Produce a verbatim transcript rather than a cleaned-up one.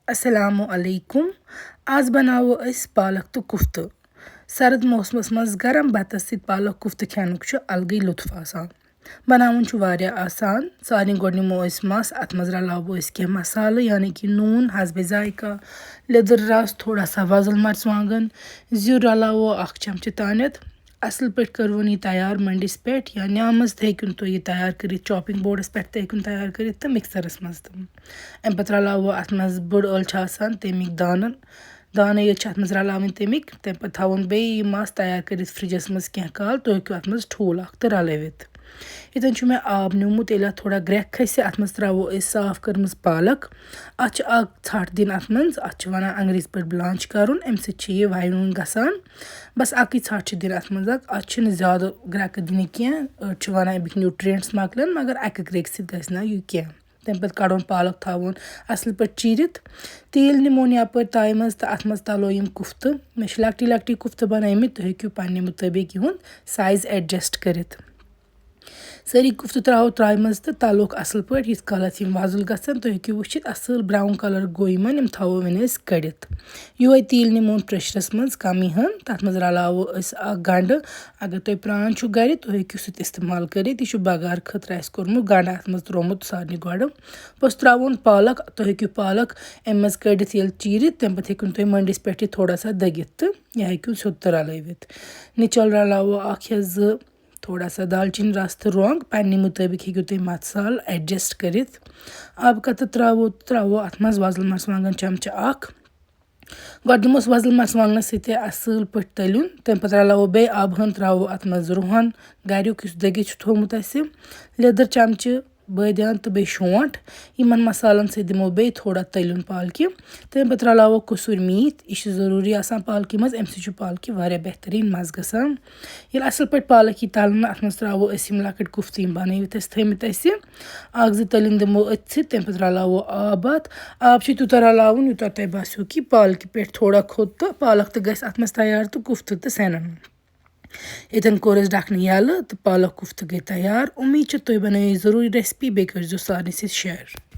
السلام علیکم۔ آز بناوو أسۍ پالک تہٕ کُفتہٕ۔ سرد موسمس منٛز گرم بتس سۭتۍ پالک کُفتہٕ کھٮ۪نُک چھُ الگٕے لطف آسان۔ بناوُن چھُ واریاہ آسان۔ سارنٕے گۄڈٕ نِمو أسۍ مَژھ، اَتھ منٛز رلاوو أسۍ کینٛہہ مسالہٕ، یعنی کہِ نوٗن، حسبِ ذائقہ، لیٚدٕر رس، تھوڑا سا وۄزُل مرژٕوانٛگن، زیُر رلاوو اکھ چمچہٕ تانٮ۪تھ۔ اَصٕل پٲٹھۍ کٔروُن یہِ تیار منڈِس پٮ۪ٹھ یا نیٛامَس تہِ ہیٚکِوُن تُہۍ یہِ تیار کٔرِتھ، chopping boardس پٮ۪ٹھ تہِ ہیٚکِوُن تیار کٔرِتھ تہٕ mixerس منٛز تہِ۔ اَمہِ پَتہٕ رَلاوو اَتھ منٛز بٔڑ ٲلہٕ چھِ آسان، تَمِکۍ دانہٕ، دانَے یٲتۍ چھِ اَتھ منٛز رَلاوٕنۍ تَمِکۍ۔ تَمہِ پَتہٕ تھاوُن بیٚیہِ یہِ مَژھ تیار کٔرِتھ فرٛجَس منٛز کینٛہہ کال، تُہۍ ہیٚکِو اَتھ منٛز ٹھوٗل اَکھ تہِ رَلٲوِتھ۔ ییٚتٮ۪ن چھُ مےٚ آب نیوٗمُت، ییٚلہِ اَتھ تھوڑا گرٛٮ۪کھ کھَسہِ، اَتھ منٛز ترٛاوو أسۍ صاف کٔرمٕژ پالک۔ اَتھ چھِ اَکھ ژھَٹھ دِنۍ اَتھ منٛز، اَتھ چھِ وَنان انٛگریٖزی پٲٹھۍ blanch کَرُن، اَمہِ سۭتۍ چھِ یہِ وَیوُن گژھان۔ بس اَکٕے ژھَٹھ چھِ دِنۍ اَتھ منٛز اَکھ، اَتھ چھِنہٕ زیادٕ گرٛٮ۪کہٕ دِنہِ کینٛہہ۔ أڑۍ چھِ وَنان اَمِکۍ nutrients مۄکلن، مگر اَکہِ گرٛٮ۪کہِ سۭتۍ گژھِ نہٕ یہِ کینٛہہ۔ تَمہِ پَتہٕ کَڑُن پالک، تھاوُن اَصٕل پٲٹھۍ چیٖرِتھ۔ تیٖل نِمون یَپٲرۍ تایہِ منٛز تہٕ اَتھ منٛز تَلو یِم کُفتہٕ۔ مےٚ چھِ لۄکٹی لۄکٹی کُفتہٕ بَنٲومٕتۍ، تُہۍ ہیٚکِو پنٛنہِ مُطٲبِق یِہُنٛد size adjust کٔرِتھ۔ سٲری کُفتہٕ ترٛاوو ترٛایہِ منٛز تہٕ تَلوکھ اَصٕل پٲٹھۍ۔ یِتھ کالَتھ یِم وۄزُل گژھن، تُہۍ ہیٚکِو وٕچھِتھ اَصٕل brown colour گوٚو یِمَن، یِم تھاوو وۄنۍ أسۍ کٔڑِتھ۔ یُہوٚے تیٖل نِمون pressureس منٛز کَمٕے ہَن، تَتھ منٛز رَلاوو أسۍ اَکھ گَنٛڈٕ۔ اگر تۄہہِ پرٛان چھُو گَرِ، تُہۍ ہیٚکِو سُہ تہِ استعمال کٔرِتھ۔ یہِ چھُ بَغارٕ خٲطرٕ اَسہِ کوٚرمُت گَنٛڈٕ اَتھ منٛز ترٛوومُت سارنٕے گۄڈٕ۔ پوٚتُس ترٛاوُن پالک، تُہۍ ہیٚکِو پالک اَمہِ منٛز کٔڑِتھ ییٚلہِ چیٖرِتھ، تَمہِ پَتہٕ ہیٚکِو تُہۍ مٔنٛڈِس پٮ۪ٹھ یہِ تھوڑا سا دٔگِتھ تہٕ یا ہیٚکِو سیوٚد تہِ رَلٲوِتھ۔ نِچَل رَلاوو اَکھ یا زٕ، تھوڑا سا دالچیٖن رَس تہٕ رۄنٛگ، پنٛنہِ مُطٲبِق ہیٚکِو تُہۍ مصالہٕ adjust کٔرِتھ۔ آبہٕ قطرٕ ترٛاوو، ترٛاوو اَتھ منٛز وۄزُل مرژٕوانٛگَن چمچہٕ اَکھ۔ گۄڈٕ دِموس وۄزُل مرژٕوانٛگنَس سۭتۍ اَصٕل پٲٹھۍ تٔلیُن، تَمہِ پَتہٕ رَلاوو بیٚیہِ آبہٕ ہَن، ترٛاوو اَتھ منٛز رُہَن، گَریُک یُس دٔگِتھ چھُ تھوٚومُت اَسہِ، لیٚدٕر چمچہٕ، بٲدیان تہٕ بیٚیہِ شونٛٹھ۔ یِمَن مصالَن سۭتۍ دِمو بیٚیہِ تھوڑا تٔلیُن پالکہِ۔ تَمہِ پَتہٕ رَلاوو کٔسوٗرۍ میٖتھۍ، یہِ چھُ ضروٗری آسان پالکہِ منٛز، اَمہِ سۭتۍ چھُ پالکہِ واریاہ بہتریٖن مَزٕ گژھان۔ ییٚلہِ اَصٕل پٲٹھۍ پالک یی تَلنہٕ، اَتھ منٛز ترٛاوو أسۍ یِم لۄکٕٹۍ کُفتہٕ، یِم بَنٲوِتھ اَسہِ تھٲومٕتۍ اَسہِ۔ اَکھ زٕ تٔلیُن دِمو أتھۍ سۭتۍ، تَمہِ پَتہٕ رَلاوو آب اَتھ۔ آب چھُ تیوٗتاہ رَلاوُن، یوٗتاہ تۄہہِ باسیو کہِ پالکہِ پٮ۪ٹھ تھوڑا کھوٚت تہٕ پالک تہِ گژھِ اَتھ منٛز تیار تہٕ کُفتہٕ تہِ سٮ۪نَن۔ ییٚتٮ۪ن کوٚر اَسہِ ڈَکھنہٕ یَلہٕ تہٕ پالک کُفتہٕ گٔے تیار۔ اُمید چھِ تُہۍ بَنٲیِو ضروٗری recipe، بیٚیہِ کٔرۍزیو سارنٕے سۭتۍ share۔